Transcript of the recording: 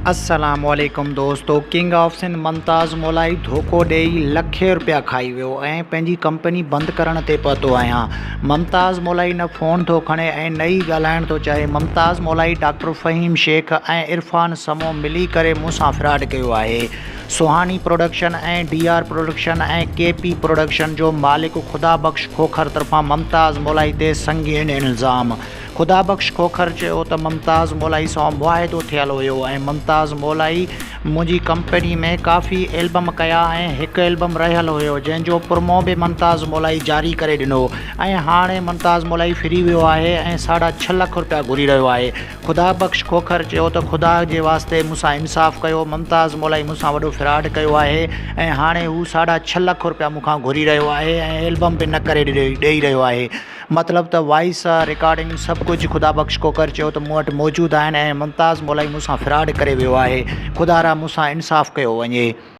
السلام عليڪم دوستو ڪنگ آف سنڌ ممتاز مولائي ڌوڪو ڏئي لکين روپيا کائي ويو ۽ پنهنجي ڪمپني بند ڪرڻ تي پهتو آهيان ممتاز مولائي نه فون ٿو کڻي ۽ نه ئي ڳالهائڻ ٿو چاهي ممتاز مولائي ڊاڪٽر فهيم شيخ ۽ عرفان سمون ملي ڪري مون سان فراڊ ڪيو آهي Sohani production ۽ D R production ۽ K P production جو مالڪ خدا بخش کوکر طرفان ممتاز مولائي تي سنگين الزام خدا بخش کوکر چيو ته ممتاز مولائي سان معاهدو ٿيل هيو ۽ ممتاز مولائي منهنجي ڪمپني ۾ ڪافي البم ڪيا ۽ هڪ البم رهيل هيو جنهن جو پرمو به ممتاز مولائي جاري ڪري ڏنو ۽ هاڻي ممتاز مولائي ڦري ويو آهي ۽ ساڍا ڇهه لک رپيا گهري رهيو آهي. خدا بخش کوکر چيو ته خدا جي واسطي مون سان انصاف ڪيو ممتاز مولائي مون سان وڏو فراڊ ڪيو آهي ۽ هاڻي هو ساڍا ڇهه لک رپيا مون کان گهري رهيو آهي ۽ البم به نه ڪري ڏئي رهيو آهي. مطلب ته وائيس، رڪارڊنگ سڀ ڪجهه خدا بخش کوکر چيو ته مون وٽ موجود آهن ۽ ممتاز مولائي مون سان فراڊ ڪري ويو آهي خدارا مون سان انصاف ڪيو وڃي.